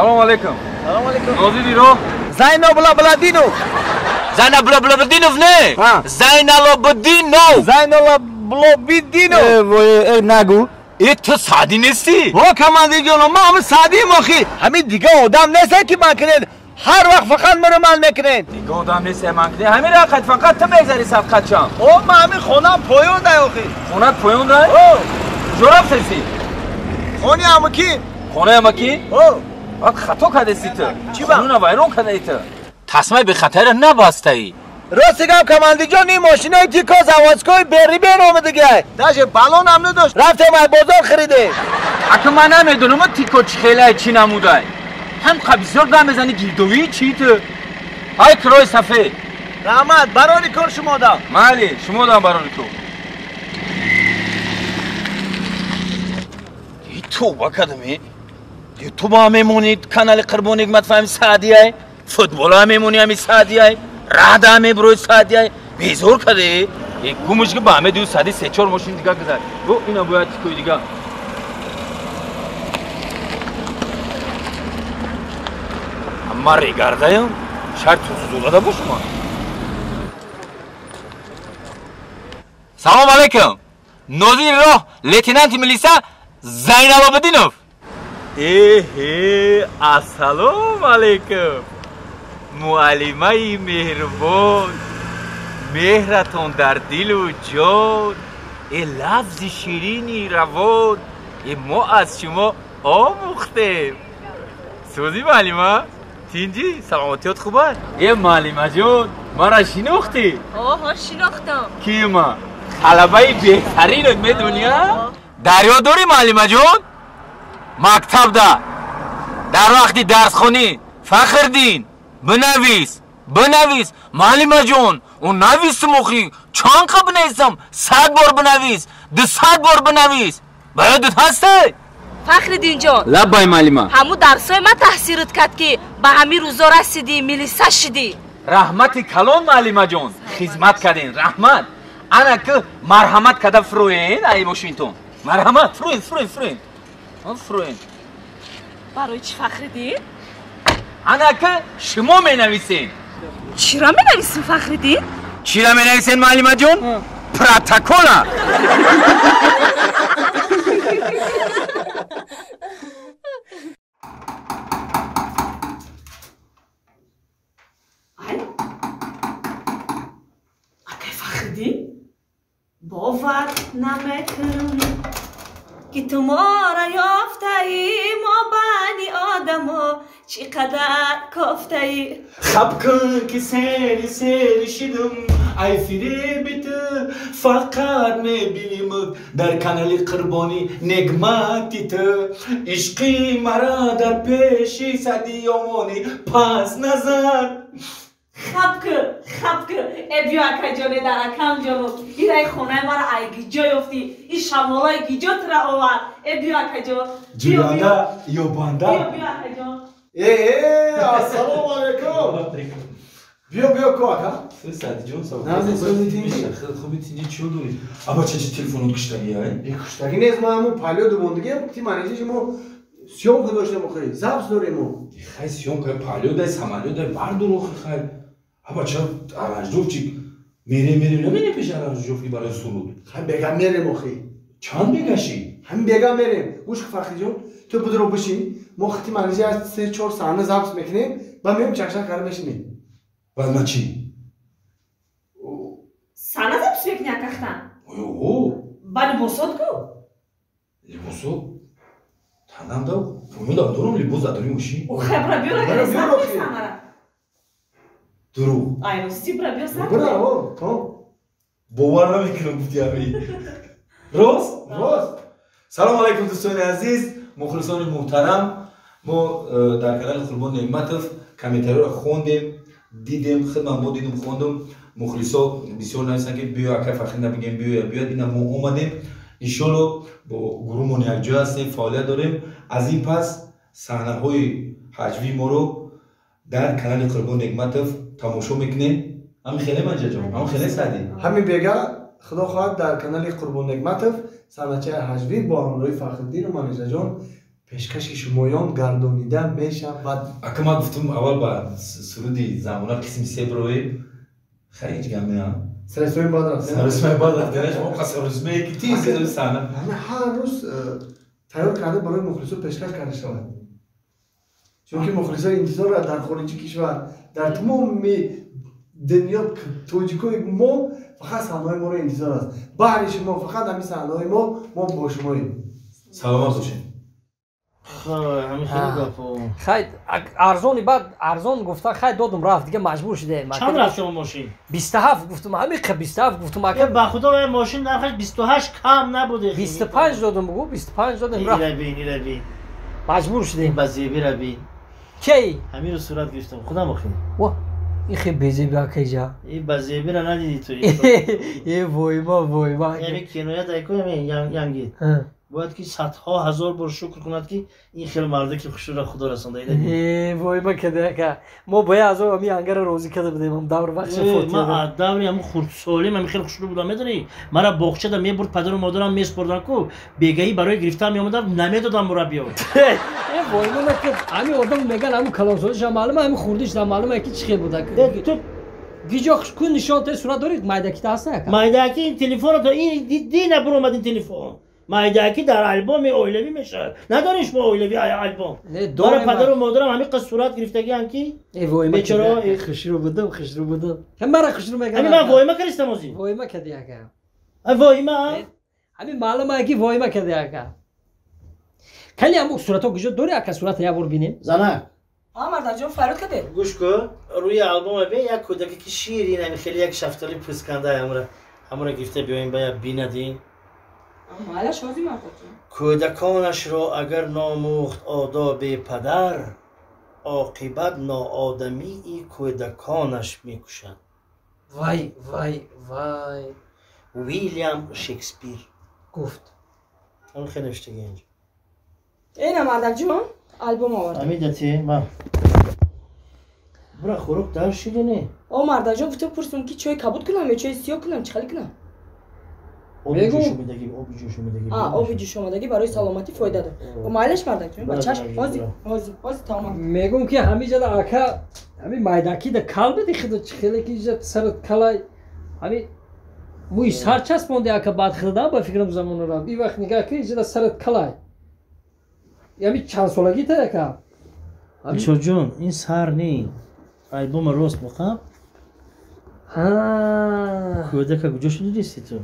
Салом алейкум. Салом алейкум. Нозири роҳ? Зайнобладинов. Зайнобладинов не? Зайналобидинов. Зайнобладинов. Э, нагу. Э, ту Саъдӣ нестӣ? О, командир ҷоно, ман ҳамин Саъдием охи. Ҳамин дига одам нестед ки ман кунед. Ҳар вақт фақат маро ман мекунед. Дига одам нестед ман кунед. Ҳамин рақат фақат ту мегзари садқатчам. О, ман ҳамин хонам поён дай охи. Хонат поён дай? О. Куҷо рафтаси? Хони амакӣ. Хонаи амакӣ? О. Баъд хато кардеси ту. Чӣ ба? Хонуна вайрон кардаи ту. Тасмаи бехатарро набастаӣ. Рости гап командирҷон, ин мошинои тико заводской берибер омадагиай. Даже баллон ҳам надошт. Рафтем ай бозор харидем. Ака ман намедонам тико чӣ хелай чӣ намудай. Ҳам бисёр гап мезанӣ гирдовии чӣ ту? Ай кирои сафед. Раҳмат, барори кор шумо дам. Майли, шумо дам барори кор. Тавба кардам. Ютуба мемонӣ канали Қурбон Нигмат фаҳми Саъдияй, футбола мемонӣ ҳами Саъдияй, рада меброи Саъдияй. Безор кардӣ. Гумш ки ба ҳаме ду сади се-чор мошин дига гузар. Бо ина бояд тикои дига. Ман регардаям, шарт тузулада бошма. Салом алейкум. Нозири роҳ лейтенанти милиса Зайналобидинов. Эҳе, ассалому алейкум. Муаллимаи меҳрубон, меҳратон дар дилу ҷон, э лафзи ширини равон, э мо аз шумо омӯхтем. Сӯзи муаллима, тинҷӣ, саломатиёт хуб аст? Э муаллимаҷон, маро шинохтӣ? Оҳо, шинохтам. Ки ма? Талабаи беҳтаринат медонӣ, а? Дарё дорӣ муаллимаҷон? Мактабда дар вақти дарсхонӣ Фахриддин бинавис, бинавис. Муаллимаҷон, ӯ нависум охи, чанд қа бинависам? 100 бор бинавис, 200 бор бинавис. Ба ёдат ҳасте? Фахриддинҷон. Лаббай муаллима. Ҳамун дарсҳои ман таҳсират кард ки ба ҳамин рӯзо расидӣ, милиса шидӣ. Раҳмати калон муаллимаҷон, хизмат кардем, раҳмат. Ана ки марҳамат карда фуроен ай мошинтон. Марҳамат, фуроен, фуроен, фуроен. Фуроен. Барои чӣ Фахриддин? Ана ки шумо менависен. Чиро менависем Фахриддин? Чиро менависен муаллимаҷон? Протокола. Ай? Акай Фахриддин? Бовар намекунам ки ту моро ёфтаӣ, мо бани одамо чӣ қадар кофтаӣ. Хаб кун ки сери сери шидам, ай фиреби ту фақат мебинимат дар канали Қурбони Негмати ту. Ишқи мара дар пеши садиёмонӣ пас назар. Хаб кун, хаб кун. Э биё акаҷоне дар акам ҷоно, ираи хонаи мара ай гиҷо ёфтӣ, ин шамолаи гиҷо тура овард. Э биё акаҷон. Ҷӯянда ё банда? Биё, биё акаҷон. Э, э, ассалому алейкум. Биё, биё ку ака. Садиҷон, салом. Нази, сӯзи тинҷӣ. Хуби тинҷӣ, чӣ дорӣ? Аба ча чи телефонот куштагӣ, ай? Э, куштагӣ нест, ма ҳамун палё дубондагиам, ти манижи мо съёмка доштем охи, запись дорем мо. Хай съёмка, палё дай, самолёт дай, бардор охи хай. Аба ча аранжировщик мере мере намере пеш аранжировки барои суруд. Хай бега мерем охи. Чанд бегашӣ? Ҳамин бега мерем. Гӯш кун Фахриҷон, ту будро бишин, мо хити манижи аз 3-4 саҳна запись мекунем, ба меем чакчак карда мешинем. Баъд ман чӣ? Саҳна запись мекунӣ акахтан? Оё. Ба либосот ку? Либосо? Танам да, поён дорам либос задорӣ мошин. Охай бра биё Бра, биё, охи. Саҳнара. Дурӯғ. Ай рости бра биё саҳна. Бра, о, то. Бовар намекунам гуфти ҳамин. Рост? Рост. Салом алейкум дӯстони азиз, мухлисони муҳтарам. Мо дар канали Қурбон Неъматов комментариёро хондем, дидем, хидмат мо дидем, хондум. Мухлисо бисёр нависанд ки биё акай Фахриддин бигем, биё, биё. Ина мо омадем. Иншолло бо гурӯҳмон якҷоя ҳастем, фаъолият дорем. Аз ин пас саҳнаҳои ҳаҷвии моро дар канали Қурбон Неъматов тамошо мекунем. Ҳамин хеле манҷаҷон, ҳамин хеле Саъдӣ. Ҳамин бега худо хоҳад дар канали Қурбон Неъматов саҳначаи ҳаҷвӣ бо ҳамроҳи Фахриддину Манижаҷон Пешкаши шумоён гардонида мешавад. Ака ман гуфтум аввал ба суруди замона қисми се бироем. Хай ҳеҷ гап не. Сарисмаи баъд рафт. Сарисмаи баъд рафт. Оқа сарисмае ки тез саҳна. Ҳар рӯз тайёр карда барои мухлисо пешкаш карда шавад. Чунки мухлисо интизор дар хориҷи кишвар, дар тамоми дунё тоҷикои мо фақат саҳнаҳои моро интизор аст. Баҳри шумо фақат ҳамин саҳнаҳои мо, мо бо шумоем. Саломат бошед. Хай арзони баъд арзон гуфта хай додум рафт дига маҷбур шудем. Чанд рафт шумо мошин? 27 гуфтум, ҳамин 27 гуфтум ака. Ба худо вай мошин нархаш 28 кам набуде. 25 додум бугу, 25 додем рафт. Ира бин, ира бин. Маҷбур шудем. Ба зебира бин. Кей? Ҳаминро сурат гирифтам худам охи. Ва ин хе безеби акайҷа. И ба зебира надидӣ ту. Э войма войма. Яъне киноя дайко янги. Бояд ки садҳо ҳазор бор шукр кунад ки ин хел марде ки хушро худо расонда. Э войма када ака. Мо ба ҳазор ами ангара розӣ карда будем давр вақти фотиҳа. Ма аз даври ҳамун хурдсолим ҳамин хел хушрӯ будам, медонӣ? Мара боғчада мебурд падару модарам месупордан ку бегаӣ барои гирифтан меомадам, намедодам мураббиё. Э войма накард. Ҳамин одам меган ҳамун калонсолиша маълума, ҳамин хурдиша маълума ки чӣ хел буда. Ту гиҷо кун нишон те сурат дорӣ майдакита ҳаста ака? Майдаки ин телефон то ин дина буромад ин телефон. Майдаки дар албоми оилавӣ мешавад. Надорӣ шумо оилавӣ албом? Мара падару модарам ҳамин қад сурат гирифтагиам ки бечора хушрӯ будам, хушрӯ будам. Мара хушрӯ меган. Ҳамин ман войма кардистам озӣ. Войма кади ака. Войма? Ҳамин маълума ки войма кади ака. Кали ҳамун суратҳо куҷо дорӣ ака, сурата як бор бинем? Занак. А мардаҷон фарёд каде? Гӯш кун, рӯи албома бин як кӯдаке ки ширин ҳамин хеле як шафтоли пӯсканда ҳамура гирифта биёем ба як бинадин. Малаш ҳозир мардаҷон. Кӯдаконашро агар номӯхт одоби падар, оқибат ноодамии кӯдаконаш мекушад. Вай вай вай. Уилям Шекспир гуфт. Ҳамин хеле навиштаги инҷо. Эна мардаҷон албом овардам. Амидати ма. Бура хӯрок дар шиди не? О мардаҷон гуфта пурсум ки чой кабуд кунам ё чои сиёҳ кунам, чӣ хеле кунам? Оби ҷӯшомадагӣ, оби ҷӯшомадагӣ. А, оби ҷӯшомадагӣ барои саломатӣ фоида дорад. О майлаш мардаҷон, ба чашм ҳозир, ҳозир, ҳозир тамом. Мегӯм ки ҳамиҷада ака, ҳамин майдакида кал биди худо чӣ хеле ки иҷа сарат калай, ҳамин мӯи сар часпонди ака баъд худо ба фикрам замона рафт. Ин вақт нигаҳ ки иҷада сарат калай. Ҳамин чанд солагӣ та ака? Дилшодҷон, ин сар не. Албома рост боқам. Ҳа. Кӯдака куҷо шуди дисти ту?